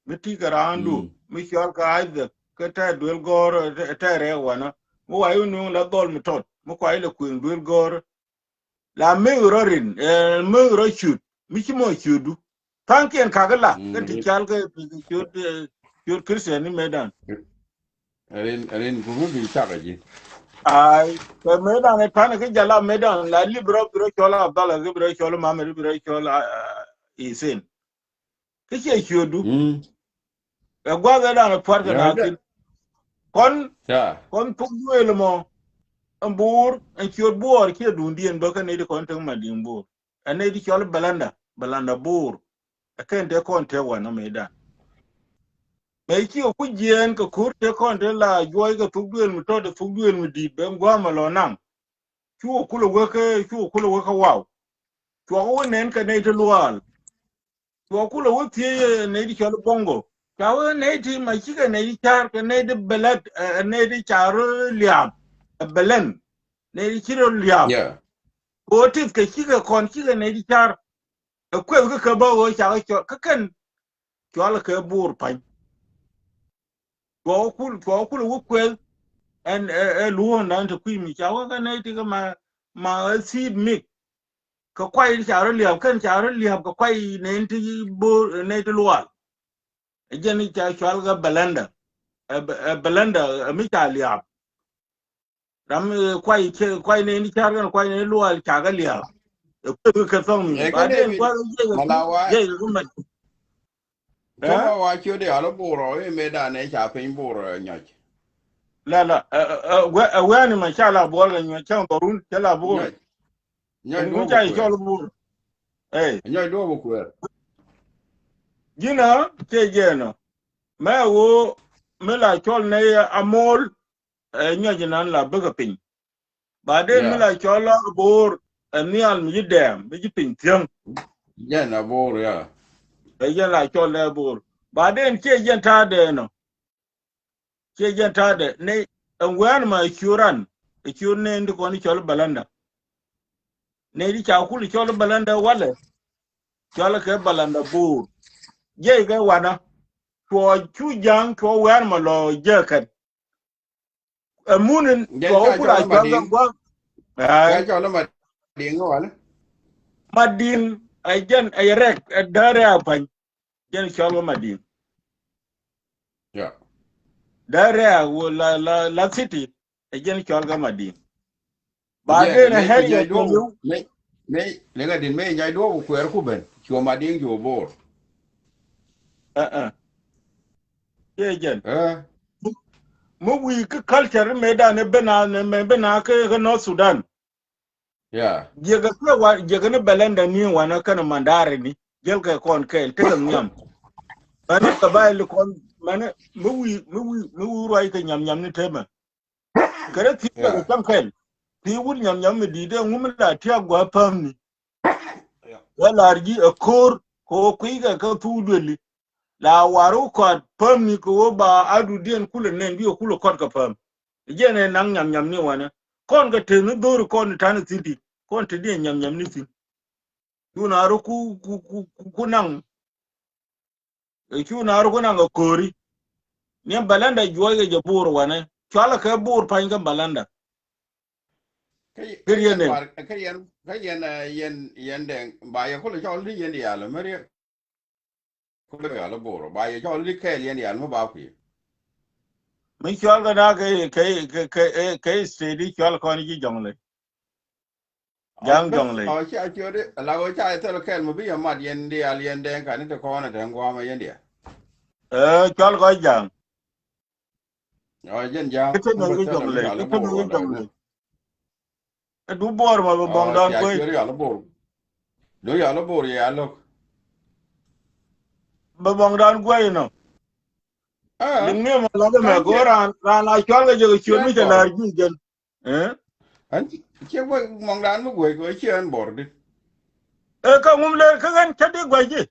Mi ti kɛ raandu mi cual kɛ Isaac kɛ tɛ duel gɔrä tɛ rɛ wanä. Mi wa yu nuŋ la dhɔl mi tɔt mi kua ilɛ kueŋ duel gɔrä. La mek rɔ rin, eh, mek rɔ ciöt mi ci mɔ ciötdu. Thaŋkiɛn kakä la kä ti cal kä ciöt, eh, ciöt Christian ni medan. Rin rin ku ŋu bi cakɛ ji̱. Ai kɛ medan ɛ tanɛ kä jala medan la li bi rɔ bi rɔ cɔl Abdala kä bi rɔ cɔl Mamɛd bi rɔ cɔl, ah, Isin. Kä ciɛ ciötdu. Ɛ gua̱th ɛ dan ɛ pua̱t kɛ na kin. Kɔn kɔn thuk duëël mɔ. Ɛn buur ɛn ciöt buɔɔr ciɛ duundiɛn bä kä nɛy ti kɔn tek Madiŋ buur. Ɛ nɛy ti cɔl Belanda Belanda buur. Ɛ kɛn te kɔn te wanɔ medan. Mɛ ci ɛ ku jiɛɛn kɛ ko̱r te kɔn te la juɔc kɛ thuk duëël mi tɔt ɛ thuk duëël mi di̱i̱t ben gua̱a̱mɛ lɔ naŋ. Cu ɛ kulɛ wek kä cu ɛ kulɛ wek kä waw. Cuɔk wä nɛn kɛ nɛy ti luaal. Cuɔ kulɛ wä thiec nɛy ti cɔl Boŋgo. Ca wä nɛy ti ma cikɛ nɛy ti car kɛ nɛy ti bɛlɛt, eh, nɛy ti car liaap. Ɛ bɛlɛn nɛy ti ci rɔ liaap. Kɛ wä tith kɛ cikɛ kɔn cikɛ nɛy ti car. Ɛ kueth kä kɛ bä wä cakɛ cɔl kä kɛn. Cual kɛ buur pany. Cuɔ kul cuɔ kul wä kueth. Ɛn ɛ luɔ̱ɔ̱n dan ti kui̱ mi ca wä kɛ nɛy ti kɛ ma ma ɛ thiit mik. Kɛ kuay ti ca rɔ liap kɛn ca rɔ liap kɛ kuay nɛn ti bo̱o̱r nɛn ti lual. Ɛ jɛn i̱ ca cual kɛ Belanda. Ɛ Belanda ɛ mi ca liap. Ram kuay cɛ kuay nɛn ti car kɛn kuay nɛn ti lual ca kɛ liap. Ɛ kueth kɛ thɔŋ mi ba den kuay kɛ jiɛc kɛ jiɛc kɛ mat. Cä ma wa ciöt i̱ alä buur ɔ i̱ mëëdan ɛ ca piny buur ɔ nyɔc. La la ɛ wɛ̈ni ma ca la buɔl kɛ nyuɔc cäŋ dhɔrun cä la buur. Nyɔc duɔ̱ɔ̱p ca i̱ cɔl buur. Ɛ nyɔc duɔ̱ɔ̱p kuɛɛr. Ji̱n ɛ cɛ jɛɛn ɔ mɛ ɣöö mi la cɔl nɛy Amol. Ɛ nyɔc inan la bikɛ piny. Baden mi la cɔl la bo̱o̱r ɛ nhial mi ji̱ dɛɛm mi ji̱ piny thiäŋ. Jɛn a bo̱o̱r ya. Ɛ jɛn la cɔl nɛ bo̱o̱r baden ciɛ jɛn ta̱a̱ dɛɛn ɔ. Ciɛ jɛn ta̱a̱ dɛ nɛ ɛn wɛɛn ma ɛ ciöt ran ɛ ciöt nɛn ti kɔn i̱ cɔl Belanda. Nɛy ti ca kul i̱ cɔl Belanda walɛ cɔl kɛ Belanda bo̱o̱r. Jiɛc kɛ wanä cuɔ cu ja̱ŋ cuɔ wɛɛn ma lɔ jɛ kɛn. Ɛ mun in cuɔ wä kul a cuɔl kɛ gua̱a̱k. Ɛ cɔl Madiŋ walɛ. Madiŋ ɛ jɛn ɛ rɛk ɛ däärɛ a pa̱ny. Jɛn cɔl kɛ Madiŋ. Däärɛ a wä la la la city. Ɛ jɛn cɔl kɛ Madiŋ. Baden ɛ hɛr yɛ kɛn yɛ wä. Mëë mëë lɛ ŋa̱ din mëë nyɔc duɔ̱ɔ̱p kuɛɛr ku ben cuɔ Madiŋ cuɔ bo̱o̱r. Ɛ ɛ. Ciɛ jɛn. Ɛ mi wi̱i̱ kä culture mëëdan ɛ ben a nɛ mɛ ben a kä kä North Sudan. Jiɛkɛ kɛ wa jiɛkɛ ni Belanda ni wanä kɛn mandari ni jiɛlkɛ kɔn kɛɛl tekɛ nhiam. Mɛni kɛ bay li kɔn mɛni mi wi̱i̱ mi wi̱i̱ mi wi̱i̱ ruac kɛ nyam nyam ni temɛ. Kɛ rɛ thi̱i̱ kɛ cäŋ kɛl thi̱i̱ wut nyam nyam mi di̱i̱t dee ŋum la tiak gua̱a̱ päm ni. Wä lar ji̱ ɛ ko̱o̱r kɛ wä kui̱ kɛ kä thuk dueli. La war wä kɔat päm ni kɛ wä ba a dudiɛn kulɛ nɛn bi ɛ kulɛ kɔt kɛ päm. Jiɛn ɛ naŋ nyam nyam ni wanɛ kɔn kɛ tet ni dho̱ri kɔn ni ta̱n ni thi̱n ti kɔn te diɛn nyam nyam ni thi̱n. Cu na rɔ ku ku ku ku naŋ. Cu na rɔ ku naŋ kɛ ko̱ri. Ni Belanda juɔc kɛ jɛ bo̱o̱r wanɛ cualɛ kɛ bo̱o̱r pa̱ny kä Belanda. Kä yɛn ɛ kä yɛn kä yɛn yɛn yɛn dɛŋ ba yɛ kulɛ cɔl ni yɛn diaal mɛ riɛk. Kulɛ yal bo̱o̱r ba yɛ cɔl ni kɛɛl yɛn diaal mɛ ba kui̱. Mi cual kɛ na kɛ kɛ kɛ kɛ state i̱ cual kɔn ji̱ jɔŋ lɛ. Ja̱a̱ŋ jɔŋ lɛ. Ɔ cia ciöt i̱ la ɣöö ca i̱ thil kɛl mi bi yɛ mat yɛn diaal yɛn dɛŋ kani ti kɔn ɛ tɛŋ gua̱a̱mɛ yɛn diaal. Ɛ cual kɔc ja̱a̱ŋ. Ɔ jɛn ja̱a̱ŋ. Kä te mɛ kɛ jɔŋ lɛ kä te mɛ kɛ jɔŋ lɛ. Ɛ du buɔr ma bɛ bɔŋ dan kuec. Ɔ cia ciöt i̱ yal bo̱o̱r. Du yal bo̱o̱r yɛ yal lo̱k. Bɛ bɔŋ dan kuec inɔ. Liŋ ni ma lat mɛ go̱o̱r raan raan a cual kɛ jɛ kɛ ciöt mi cɛ la̱r ji̱ jɛn. Ɛn ciɛ guac mɔŋdan mi guec kɛ ciɛ ɛn bɔr di. Ɛ kä ŋum lɛ kä ɣän cä di guac ji̱.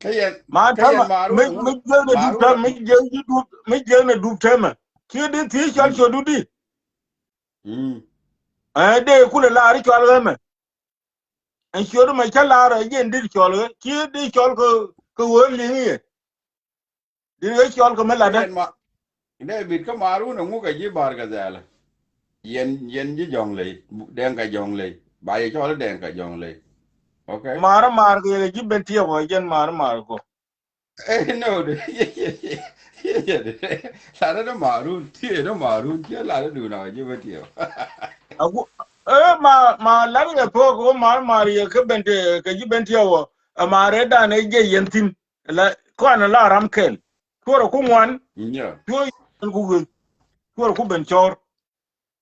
Kä yɛn, ma kä yɛn tama, Maarun, mi, mi jɛ ni dup tama, mi jɛ ni dup, mi jɛ ni dup tama. Kiɛ di thiec cɔl, mm, ciötdu di. Mm. Ɛ, dee kulɛ lar cɔl ɣä mɛ. Ɛn ciötdu mɛ cä lar ɛ jɛn dit cɔl ɣä. Kiɛ di cɔl kɛ, kɛ ɣöö liŋ yɛ. Di ɣä cɔl kɛ mi latdä. Yɛn ma, David, kä Maarun ɛŋu kɛ ji̱ Bar Gazal? Yɛn, yɛn ji̱ Jɔŋley, Dɛŋka Jɔŋley. Ba yɛ cɔl Dɛŋka Jɔŋley. Okay? Mar mar kɛ yɛ ji̱ Bentiu ɔ, yɛn mar mar kɔ. Eh, no, de, latdä ni Maarun, ti ni Maarun, ti latdä dun a ji̱ Bentiu. Aku, eh, ma, ma latdä kɛ pok, ko mar mar yɛ kɛ Bentiu, kɛ ji̱ Bentiu ɔ. Ɛ mar ɛ dan ɛ jɛ yɛn thin. La, kɔn la ram kɛl. Cuɔrɛ ku ŋuan. Yeah. Cuɔ yɛn ku ɣöth. Cuɔrɛ ku ben cɔr.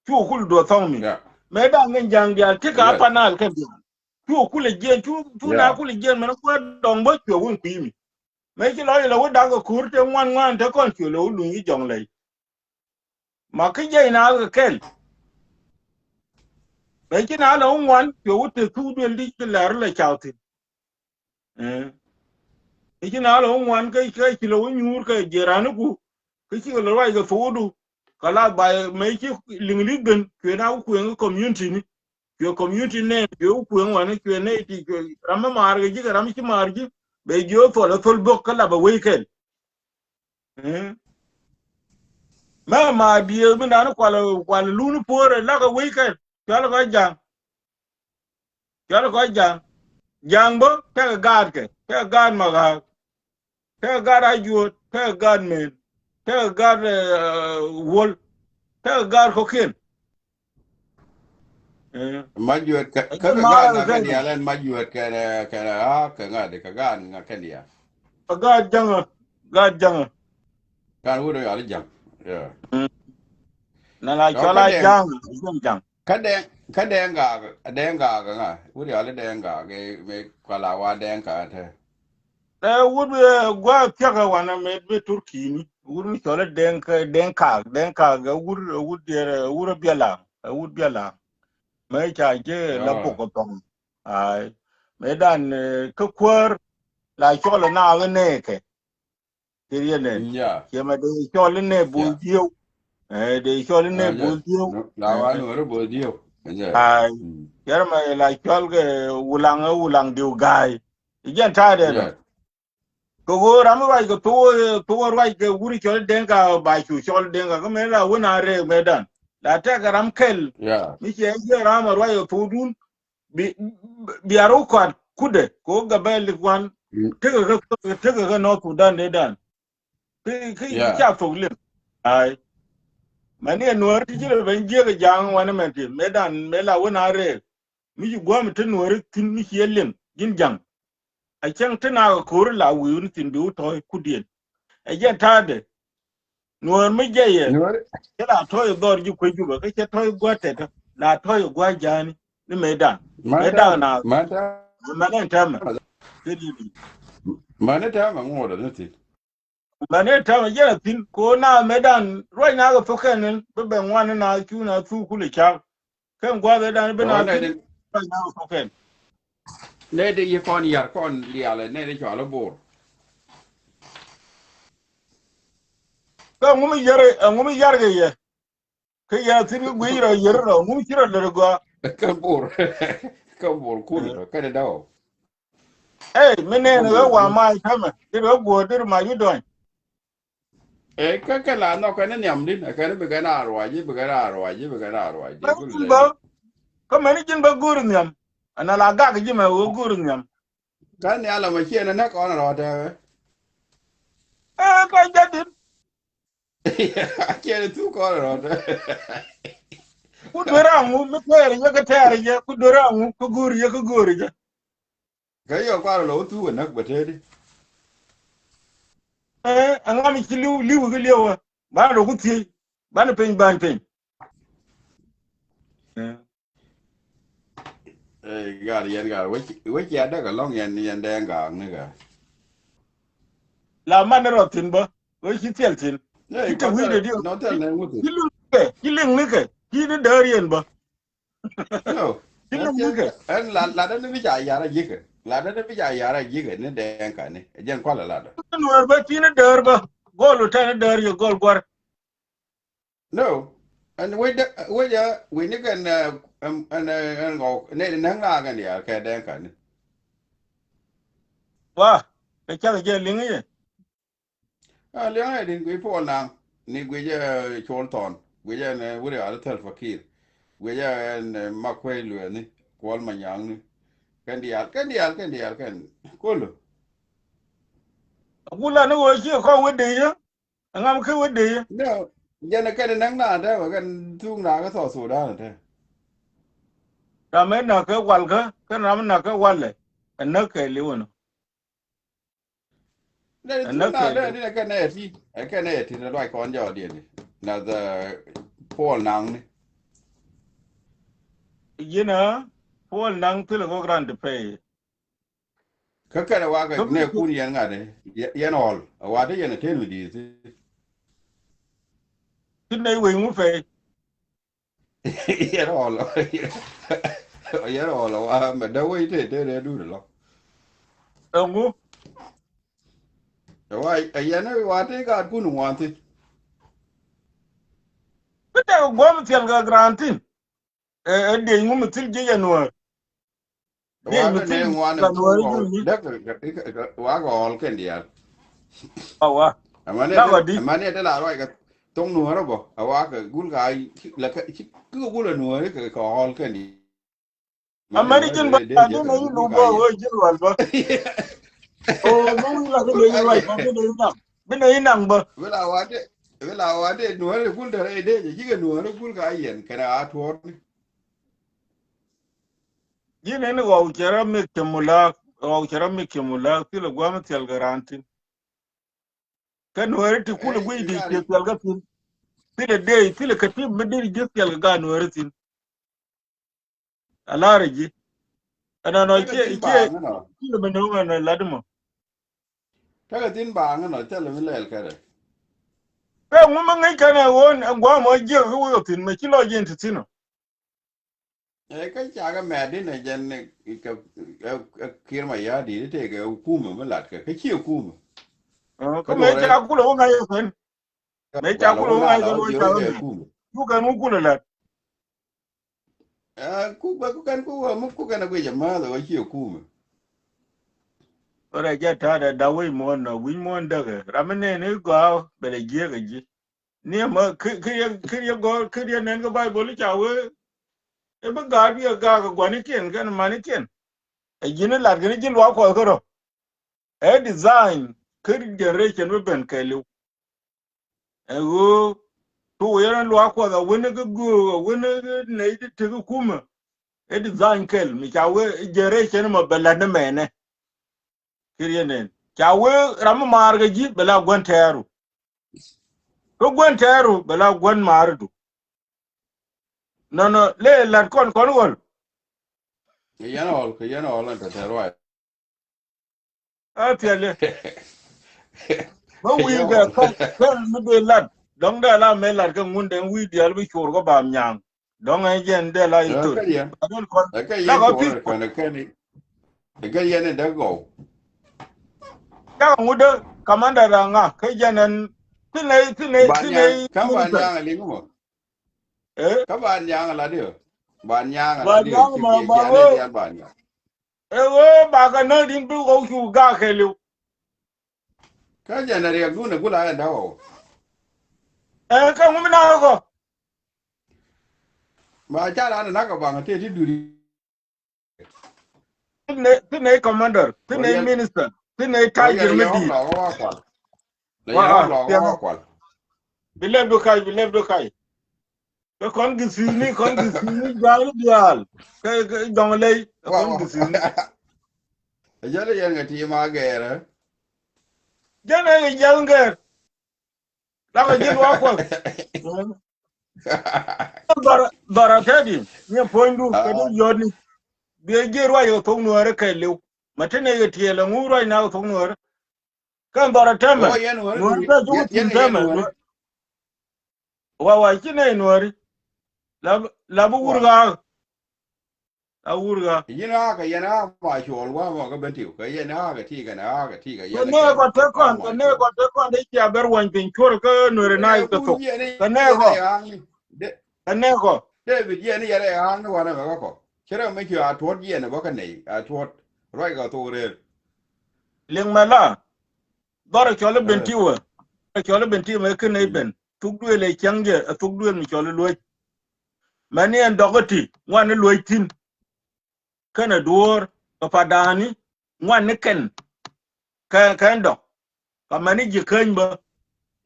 Cuɔ ku duɔ thɔŋ mi. Yeah. Mɛ da̱ŋ ŋäc ja̱ŋ diaal ti ka, yeah, panal kɛ diaal. Cuɔ ku lɛ jiɛn, cu, cu na, yeah, ku lɛ jiɛn mɛn kuɛ dɔŋ bä cuɛ wun kui̱ mi. Mɛ ci lɔ ilɛ wä da̱ŋ kɛ ko̱r te ŋuan ŋuan te kɔn cuɛ lɛ wä luny i̱ Jɔŋley. Ma kä jiɛc na kɛ kɛl. Mɛ ci na lɛ wä ŋuan cuɛ wä te thuk duel di ci lɛr lɛ caw thin. Eh. I̱ ci na lɛ wä ŋuan kä, kä ci lɛ wä nyuur kɛ jiraniku. Kä ci kɛ lɛ ruac kɛ thokdu. Kɛ la ba mɛ ci liŋ li̱th ben cuɛ na wä kueŋ community ni. Cuɛ community name cuɛ wä kueŋ wani cuɛ nɛy ti cuɛ ram mi maar kɛ ji̱ kɛ ram ci maar ji̱. Bɛ jiö thol ɛ thol bök kä la bɛ wei kɛl. Eh. Mɛ ma diee mi nani kual, kual luni puɔrɛ lakɛ wei kɛl. Cual kɔ jaŋ. Cual kɔ jaŋ. Jaŋ bä tekɛ gaat kɛ, tekɛ gaat ma ɣaak. Tekɛ gaat a juɔt, tekɛ gaat men, tekɛ gaat, eh, wuɔl, tekɛ gaat kɔkiɛn. Eh. Ma juɔt kɛ, kɛ, kɛ gaat ŋa kɛn diaal ɛn ma juɔt kɛn, eh, kɛn, ah, kɛ ŋa di, kɛ gaat ŋa kɛn diaal. Kɛ gaat jaŋä, gaat jaŋä. Kan wut yal jaŋ. Yeah. Mm. Na la cɔl a jaŋ, jaŋ. Kä Dɛŋ, kä Dɛŋ Gaak, Dɛŋ Gaak ŋa? Wut yal Dɛŋ Gaak, eh, me kɔla wa Dɛŋ Gaak te. Ɛ wut, eh, gua̱a̱th thia̱k ɛ wanɛ mɛ bi Turkini. Wut mi cɔl i̱ Dɛŋ, Dɛŋ Kaak, Dɛŋ Kaak ɛ wut, ɛ wut diɛɛr, ɛ wut ɛ Biɛlaŋ, ɛ wut Biɛlaŋ. Mɛ ca jɛ la bok ɛ thɔŋ. Ay. Mɛ dan, eh, kä kuäär la cɔl ɛ naath ɛ nɛɛkɛ. Kɛ riɛn nɛn. Ciɛ mɛ dee cɔl inɛ bo̱o̱th dieu. Eh, dee cɔl inɛ bo̱o̱th dieu. La wa nuɔri bo̱o̱th dieu. Ay. Yɛr mɛ la cɔl kɛ Wulaŋ, ɛ Wulaŋ diu ga̱a̱y. I̱ jɛn ta̱a̱ dee nɔ. Kɛ ɣöö ram ruac kɛ thok, thok ruac kɛ wuri cɔl Dɛŋka ba cu cɔl Dɛŋka. Kä mɛ la wun a rɛɛ mɛ dan. La tɛk kɛ ram kɛl. Mi ciɛ jiɛ ram a ruac kɛ thokdun. Bi, bi, bia rɔ kɔat kudɛ kɛ ɣöö Gabɛl wan. Tekɛ kɛ, tekɛ kɛ North Sudan dee dan. Kä, kä ca thok liŋ. Ay. Mani ɛ Nuäär ti ci lɛ ben jiäk ɛ ja̱a̱ŋ wanɛ mɛn ti. Mëë dan, mëë la wä na rɛɛk. Mi ci gua̱a̱m te Nuäär thi̱n mi ci ɛ liŋ. Ji̱n ja̱ŋ. A cäŋ te na kɛ ko̱r la wi̱i̱ wun thi̱n bi wä tɔ̱ɔ̱c kudiɛn. Ɛ jɛn ta̱a̱dɛ. Nuäär mi jɛ yɛ. Cɛ la tɔ̱ɔ̱c dhɔr ji̱ kuec Jubɛ, kä cɛ tɔ̱ɔ̱c gua̱a̱th tɛtɔ. La tɔ̱ɔ̱c gua̱a̱th ja̱a̱ni. Ni mëë dan. Mëë dan na. Mani täämɛ. Mani täämɛ ŋuɔ̱t ni thi̱n. Mani täämɛ jɛn a thi̱n. Ko na mëë dan. Ruac na kɛ thokɛn ni. Bi bɛ ŋuan ni na cu na thuk kulɛ cak. Kɛn gua̱a̱th ɛ dan bi na thi̱n. Ruac na kɛ thokɛn. Nɛ de yi kɔn yar kɔn dialɛ nɛ de cɔal Bor. Kä ŋumi yar, ŋumi yar kɛ yɛ. Kä yɛ thi̱n kä guic rɔ yär rɔ ŋum ci rɔ lär gɔaa. Kä Bor. Kä Bor kun rɔ kä dɛ dɔw. Ey mi nɛn ɣä wa ma i̱ tämɛ. Dir ɣä guɔ dir ma i̱ dɔny. Ey kä kɛ la nhɔk kɛn nhiam din kɛn bi kɛn a ruac bi kɛn a ruac bi kɛn a ruac. Kä mɛn ji̱n bä go̱o̱r nhiam. Ɛn a la gak ji̱ mɛ ɣä go̱o̱r nhiam. Kä nhial ɛmɔ ciɛ ni näk kɔn rɔɔdɛ. Ey kä jɛ din. Ciɛ ni thuk kɔn rɔɔdɛ. Ku duer aŋu mi tɛɛr yɛ kä tɛɛr yɛ ku duer aŋu kä go̱o̱r yɛ kä go̱o̱r yɛ. Kä yɔ kuarɛ lɔ wä thuk ɛ näk bɛ tëëdi. Ɛ ŋa mi ci li̱w li̱w kä li̱w ɛ. Banɛ rɔ ku thiec. Banɛ peny banɛ peny. Ɛ. Ɛ, gar yɛn gar wec, wec ya däk alɔŋ yɛn, yɛn dee ŋaak ni kɛ. La man ni rɔ thi̱n bä wec ci thil thi̱n. Ɛ, ci te wi̱i̱dɛ diɛ. Nɔ thil nɛ ŋut thi̱n. Ci liŋ ni kɛ, ci liŋ ni kɛ, ci ni däär yɛn bä. No. Ji̱n ni mukɛ. Ɛn la, la dɛn ni bi ca yara ji̱kɛ. La dɛn ni bi ca yara ji̱kɛ ni dɛn kani. Jɛn kualɛ la dɛn. Nuɛr bä, ti̱n däär bä. Gɔl tɛn däär yɛ gɔl guar. No. Ɛn wec dɛ, wec ɛ, wec ni kɛn, ɛn, ɛn, ɛn gɔw. Ni, ni nɛŋ na kɛn ya kɛ dɛn kani. Wa, kɛ cak jɛ liŋ yɛ. A liɛŋɛ din guic Puɔl Naŋ ni guic ɛ Col Thɔn guic ɛ ni wuri al thɛl fakir guic ɛ ni Makuei Lueethni Kuɔl Manyaŋni kɛn diaal kɛn diaal kɛn diaal kɛn kulu. Gula ni wee ci kɔn wee dee yɛ ɛŋam ki wee dee yɛ. Jɛn kɛn näk na tɛ wɛ kɛn thuk na kä South Sudan tɛ. Ram ɛ näk kɛ wal kä kɛn ram ɛ näk kɛ walɛ ɛ näk kɛ liwɛ nɔ. Nɛ ti na lɛ ni nɛ kɛ nɛ ti ɛ kɛ nɛ ti nɛ luac kɔn jɔɔdiɛn ni na the Puɔl Naŋni. Yinä Puɔl Naŋ thilɛ kɔ grand pay. Kä kɛn ɛ wakɛ nɛ kun yɛn ŋa̱t ɛ yɛn ɔl ɛ wa ti yɛn ɛ ten mi di̱i̱t. Ti nɛ wec ŋu pay. Yɛn ɔl yɛn ɔl wa mɛ dee wec tee tee dee duut lɔ. Ɛŋu. Wa ɛ yɛn wa tee gaat kun ŋuan thi̱n. Bi tɛk guɔ̱m thiɛl kɛ grantin. Ɛ dieny ŋu mi thil ji̱ yɛn wä. Wa kɛ nɛ ŋuan ɛ dek wa kɛ ɔl kɛn diaal. Awa. Amani ɛ tɛ la ruac kɛ thoŋ nuɔrä bɔ a wa kɛ gul ka la kɛ kɛ gul ɛ nuɔrä kɛ kɛ ɔl kɛn diaal. Amani ji̱n bä a ji̱n a ji̱n bä wä ji̱n wal bä. O bä wi̱i̱ la kɛ dee ruac bä kɛ dee naŋ bi nɛ inaŋ bä. Wila wa dee wila wa dee nuɔrä gul dee rɛy dee jɛ ji̱ kɛ nuɔrä gul ka yɛn kɛn a tuɔr ni. Ji̱n ɛn ɣɔw cɛ rɔ mik cɛ mulak ɣɔw cɛ rɔ mik cɛ mulak thilɛ gua̱m thiɛl kɛ ran tin. Kä nuɛri ti kulɛ guic di ciɛ thiɛl kä thin. Thilɛ dee thilɛ kɛ tip mi diri ji̱ thiɛl kɛ gaa nuɛri thin. A la̱rä ji̱. Ɛnɔnɔ ciɛ ciɛ thilɛ mi no̱o̱ŋ ɛn lat mɔ. Tekɛ thin baaŋ ɛnɔ thilɛ mi lɛl kɛrɛ. Kɛ ŋu mi ŋäc kɛn ɛ ɣöö ɛn gua̱a̱mɔ jiɛk kä wek ɛ thin mɛ ci lɔc in ti thin ɔ. Ɛ kä cakɛ mɛt in ɛ jɛn ɛ Kiir Mayardit tëëkɛ kumɛ mi latkɛ kä ciɛ kumɛ. Kä mëë ca kulɛ wä ŋa̱c ɛ kɛn. Mëë ca kulɛ wä ŋa̱c ɛ kɛn wä ca wä ŋa̱c. Ku kɛn wä kulɛ lat. Ɛ kuk bɛ kuk kɛn kuk wä mi kuk kɛn ɛ guic ɛ määth ɛ wä ciɛ kumɛ. Rɛ jɛ ta̱a̱dɛ da̱k wec muɔ̱ɔ̱n nɔ wi̱c muɔ̱ɔ̱n däkɛ ram mi nɛɛni gɔaa bɛ lɛ jiɛk ɛ ji̱. Ni ɛmɔ ki ki yɛ ki yɛ gɔr ki yɛ nɛn kä Baibol i̱ ca wee. I̱ bi gaat wiɛ gaak ɛ guanikiɛn kɛn manikiɛn. Ɛ ji̱n i̱ lat kɛn i̱ ji̱ luaak kuɔth kärɔ. Ɛ design kä generation mi ben kɛɛliw. Ɛ ɣöö tuuk yɛn luaak kuɔth ɛ wen i̱ kä göök ɛ wen i̱ nɛy ti tek i̱ kumä. Ɛ design kɛl mi ca wee generation mɔ bɛ lat ni mɛnɛ. Kir yɛ nɛn ca wee ram mi maar kɛ ji̱ bɛ la gua̱n tɛɛru. Kä gua̱n tɛɛru bɛ la gua̱n maaridu. Nɔnɔ lee lat kɔn kɔn ɣɔl. Kɛ yɛn ɣɔl kɛ yɛn ɣɔl ɛn tɛtɛ ruac. Ɛ piɛli. Bä wi̱i̱ kɛ kɔn kɛn mi dee lat dɔ̱ŋ dee la mɛ lat kɛ ŋun dee wi̱i̱ diaal bi cuur kɛ baam nyaŋ. Dɔ̱ŋ ɛ jɛn dee la i̱ thol. Ɛ kɛ yɛn ɛ kɛ yɛn kɛ kɔn kɛn kɛn ɛ kɛ yɛn ɛ dee gɔw. Cakɛ ŋut dee kamanda da ŋa kä jɛn ɛn thin ɛ thin ɛ thin ɛ kä ba nyaŋ ɛ liŋ mɔ. Kä ba nyaŋ ɛ la diɔ ba nyaŋ ɛ la diɔ ci ba nyaŋ. Ɛ ɣöö ba kɛ näk din bi ɣɔw cu gak kɛɛliw. Kä jɛn ɛ riɛk dun ɛ gula ɛ dee ɣɔw. Ɛ kä ŋumi nak ɛ kɔ. Ma ca ran ɛ nak ɛ baŋ ɛ tëë ti duri. Thi nɛy commander, thi nɛy minister, thi nɛy tajir mi di̱i̱t. Bi lɛp du kac, bi lɛp du kac. Kä kɔn githithni, kɔn githithni juaal diaal. Kä jɔŋ ley kɔn githithni. Jɛn ɛ yɛn kɛ ti ma gɛɛrɛ. Jɛn ɛ yɛn gɛɛr. Lakɔ ji̱ luaak kuɔth. Dhɔra, dhɔra tɛdi nyɛ puɔ̱nydu kɛ di yɔtni. Biɛ ji̱ ruac kɛ thok nuäärä kɛɛliw. Ma ti nɛ kɛ tiɛɛl ɛŋu ruac na kɛ thok nuäärä. Kɛn dhɔra tɛmɛ nuäärä tɛ jukɛ thi̱n tɛmɛ. Wa wa ci nɛ nuääri. La bi wur ɣaak. A wur ɣä. Ji̱n a kɛ yɛn a ma cuɔl wa mɔ kɛ Bentiu. Kɛ yɛn a kɛ ti kɛ na a kɛ ti kɛ yɛn. Kɛ nɛ kɔ te kɔn, kɛ nɛ kɔ te kɔn dee cia ber wany piny cuɔr kä Nuɛri na kɛ thok. Kɛ nɛ kɔ. Kɛ nɛ kɔ. David yɛn yɛrɛ a ni wanɛ mɛ kɔ. Cɛ rɛ mɛ ci a tuɔt yɛn bä kɛ nɛy a tuɔt. Ruac kɛ thok rɛr. Liŋ mɛ la. Dhɔr cɔl i̱ Bentiu ɛ. Dhɔr cɔl i̱ Bentiu mɛ kɛ nɛy ben. Thuk duël ɛ cäŋ jɛ ɛ thuk duël mi cɔl i̱ luäc. Mɛni ɛn dɔk iti ŋuan ni luec thi̱n. Kɛnɛ duɔ̱ɔ̱r kɛ padani ŋuan ni kɛn. Kɛ kɛn dɔk kɛ mɛni ji̱ käny bä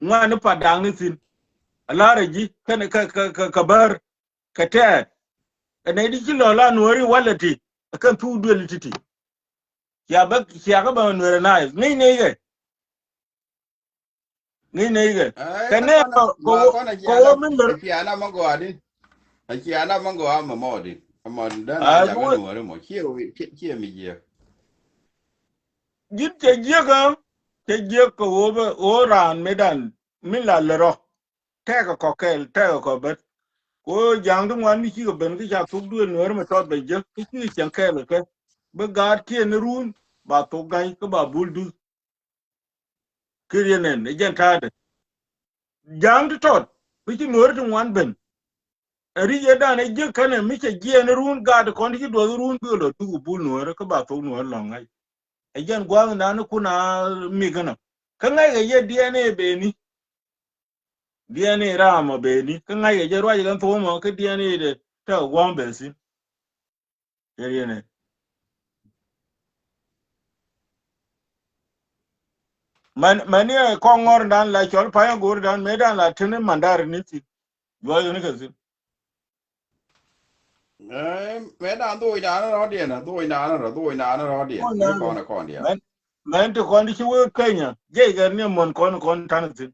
ŋuan ni padani thi̱n. Alarɛ ji̱ kɛnɛ kɛ kɛ kɛ kɛ bär kɛ tɛɛt. Kɛ nɛy di ci lɔ la nuɔ̱ɔ̱ri walɛ ti kɛn thuk duël ti ti. Cia bä cia kä bä nuɛrɛ naath ŋi̱i̱c nɛy kɛ. Ŋi̱i̱c nɛy kɛ. Kɛ nɛ kɔ kɔ wä min lär. Aciana ma gɔaa di. Aciana ma gɔaa ma mɔ di. Ama dɛn a jakä nuɔri mɔ. Cie wi cie mi jiɛ. Ji̱n cɛ jiäkä cɛ jiäk kɛ wä bä wä raan mi dan mi la lärɔ. Tɛkɛ kɔ kɛl tɛkɛ kɔ bät. Kɛ wä ja̱a̱ŋ ti ŋuan mi cikɛ ben kä ca thuk duël nuɔri mi tɔt bɛ jiäk kä cikɛ cɛŋ kɛl kɛ kɛ. Bä gaat kiɛ ni run ba thuk ga̱ny kä ba bul duth. Kir yɛ nɛn ɛ jɛn ta̱a̱dɛ. Ja̱a̱ŋ ti tɔt bi ci nuɔ̱ɔ̱ri ti ŋuan ben. Ɛ ric yɛ dan ɛ jiäk känɛ mi cɛ jiɛɛn run gaat kɔn ti ci duɔth run bikɛ lɔ duk bul nuɔ̱ɔ̱ri kä ba thok nuɔ̱ɔ̱ri lɔ̱ŋ ŋa̱c. Ɛ jɛn gua̱a̱th nani kun a mik känɛ kä ŋa̱ckɛ yɛ D N A beni. D N A ram ɔ beni kä ŋa̱ckɛ jɛ ruac kɛn thok mɔ kä D N A dɛ tɛ gua̱a̱th ben thi̱n. Yɛ riɛnɛ. Mɛn mɛn ni kɔŋ ŋɔr dan la cɔl payɛ go̱r dan mɛ dan la tini mandar ni ti. Juɔc ni kɛ thin. Mɛ dan dhoc dan rɔ diɛn dhoc dan rɔ dhoc dan rɔ diɛn. Mɛ kɔn kɔn diɛn. Mɛn ti kɔn di ci wee Kenya jɛ kɛ ni mɔn kɔn kɔn tan thin.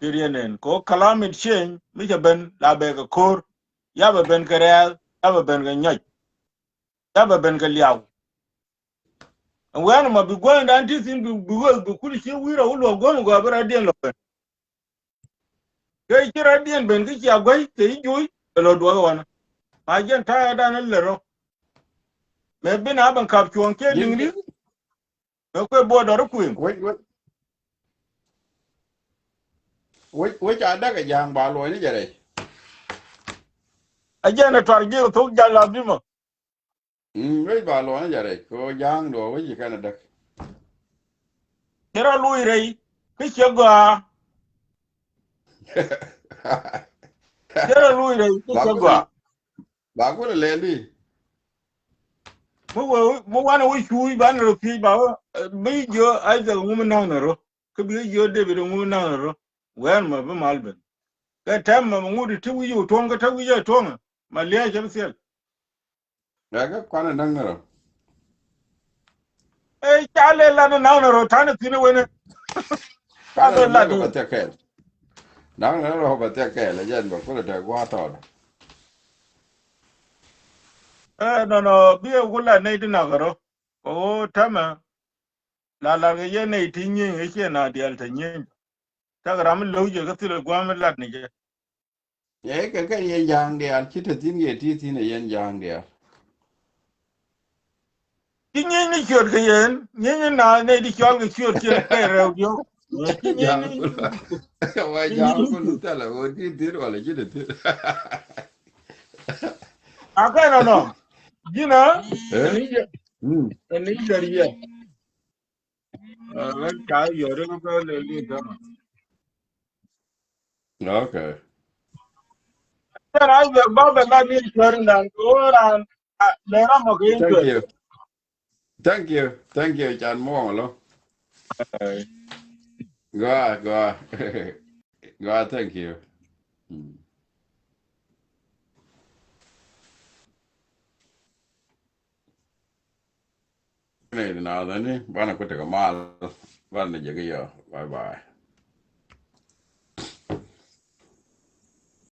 Kɛ riɛn ɛn kɛ ɣöö climate change mi cɛ ben la bɛ kɛ ko̱r. Ya bɛ ben kɛ rɛɛl ya bɛ ben kɛ nyɔc. Ya bɛ ben kɛ liaw. Ɛn wɛɛn ma bi gua̱n dan ti thin bi bi wee bi kul ci wi̱i̱ rɔ wä luɔk gua̱n gɔaa bi rɔ diɛn lɔ ben. Kɛ ci rɔ diɛn ben kä cia gua̱c kɛ i̱ juuc kɛ lɔ duɔth wanɛ. Ma jɛn ta̱a̱ dan lɛ rɔ. Mɛ bin a ben kap cuɔ̱ɔ̱ŋ cɛ liŋ di. Mɛ kuɛ buɔt dɔr kuëŋ. Wec wec wec a däk a ja̱a̱ŋ ba luɔ̱ny ni jɛ rɛy. A jɛn a tuar ji̱ thok ja̱l la bimɔ. Wec ba luɔ̱ny ni jɛ rɛy kɛ ɣöö ja̱a̱ŋ duɔ wec i̱ kɛn a däk. Cɛ rɔ luc rɛy kä ciɛ gɔaa. Cɛ rɔ luc rɛy kä ciɛ gɔaa. Ba kulɛ lɛl di. Mi wee mi wanɛ wä cuuc banɛ rɔ piec ba wä bi jiö Isaac ŋu mi naŋ nɛ rɔ kä bi jiö David ŋu mi naŋ nɛ rɔ. Wɛɛn mɔ bi mal ben kɛ tɛm mɔ ŋut ti wi̱c wä tuɔ̱ŋ kä te wi̱c ɛ tuɔ̱ŋ. Ma liɛɛc cɛ bi thiɛl. Ɛ kɛ kuanɛ naŋ nɛ rɔ. Ɛ ca lɛ lat ni naŋ nɛ rɔ tanɛ thi̱n ɛ wenɛ. Ca lɛ lat ni. Naŋ nɛ rɔ bɛ thiak kɛɛl ɛ jɛn bɛ kulɛ tɛ gua̱a̱th tɔɔdɛ. Ɛ nɔnɔ bi ɛ wula nɛy ti nak rɔ. Kɛ ɣöö tämɛ la lar kɛ yɛ nɛy ti nyieny ɛ ciɛ na diaal te nyieny. Cak ram mi lo̱w jɛ kä thilɛ gua̱a̱m mi lat ni jɛ. Ɛ kɛ kɛ yɛn ja̱a̱ŋ diaal ci te thi̱n yɛ ti thi̱n ɛ yɛn ja̱a̱ŋ diaal. Ci nyieny ni ciöt kɛ yɛn nyieny ni na nɛy di cɔal kɛ ciöt ci kɛ rɛw diɔ̱k. Ci nyieny ni. Wa ja̱a̱ŋ kul thilɛ wä ti thi̱n wala ci te thi̱n. A kɛ nɔnɔ. Ji̱n a. Ɛ ni jɛ. Ɛ ni jɛ riɛ. Ɛ ca yɔri kɛ lɛ li dama. Okay. Thank you. Thank you. Thank you. Can muɔŋ lo. Go on, go on. Go on, thank you. Ni na dhani banɛ ku tekɛ mal. Banɛ jɛ ki yɔ. Bye bye.